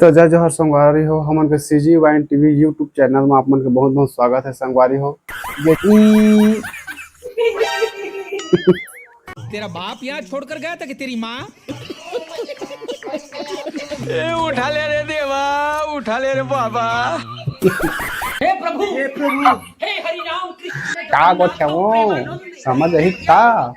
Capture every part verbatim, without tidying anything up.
तो जय जोहार संगवारी हो, हमन के CG Vine TV YouTube channel में आप मन के बहुत बहुत स्वागत है संगवारी हो। ये तेरा बाप यहाँ छोड़कर गया था कि तेरी माँ? ए उठा ले रे देवा, उठा ले रे बाबा। हे प्रभु, हे प्रभु, हे हरि राम कृष्ण का गोठियावों, समझ आही का?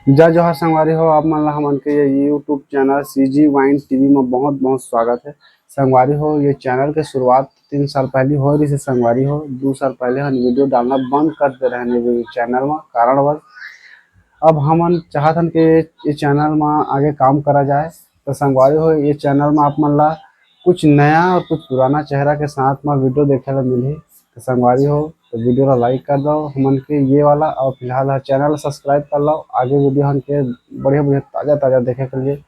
जय जोहार संगवारी हो, आप मन ला हमन के ये YouTube channel CG Vine TV में बहुत बहुत स्वागत है संगवारी हो। ये चैनल के शुरुआत तीन साल पहले हो रही से संगवारी हो। दो साल पहले हम वीडियो डालना बंद कर दे रहे हैं ये चैनल में कारणवश। अब हमन चाहत हन कि ये चैनल में आगे काम करा जाए। तो संगवारी हो, ये चैनल में आप मन ला कुछ नया और कुछ पुराना चेहरा के साथ में वीडियो देखे ला मिलही। तो संगवारी हो, तो वीडियो ला लाइक कर दो हमन के ये वाला, और फिलहाल चैनल सब्सक्राइब कर लो। आगे वीडियो हमन के बढ़िया बढ़िया ताजा ताजा देखे के लिए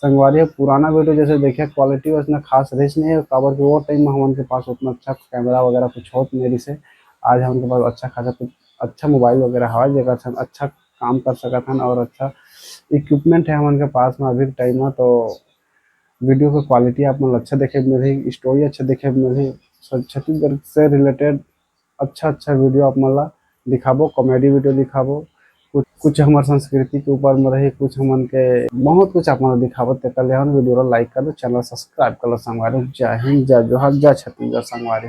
संगवारी हो। पुराना वीडियो जैसे देखिए, क्वालिटी उतना खास रहीस नहीं है, काबर कि वो टाइम में हमन के पास उतना अच्छा कैमरा वगैरह कुछ होत नहीं रहीस है। आज हमन के पास अच्छा खासा कुछ अच्छा मोबाइल वगैरह हवा, जेकर से हम अच्छा काम कर सकत हन और अच्छा इक्विपमेंट है हमन के पास में अभी के टाइम में। तो वीडियो के क्वालिटी आप मन ला अच्छा देखे मिलही, स्टोरी अच्छा देखे मिलही। छत्तीसगढ़ से रिलेटेड अच्छा अच्छा वीडियो आप मन ला दिखाबो, कॉमेडी वीडियो दिखाबो, कुछ कुछ हमर संस्कृति के ऊपर में रही, कुछ हमन के बहुत कुछ आप मन ला दिखाबो। तेकर ले हमन वीडियो ला लाइक कर दो, चैनल सब्सक्राइब कर लो संगवारी। जय हिंद, जय जोहार, जय छत्तीसगढ़ संगवारी।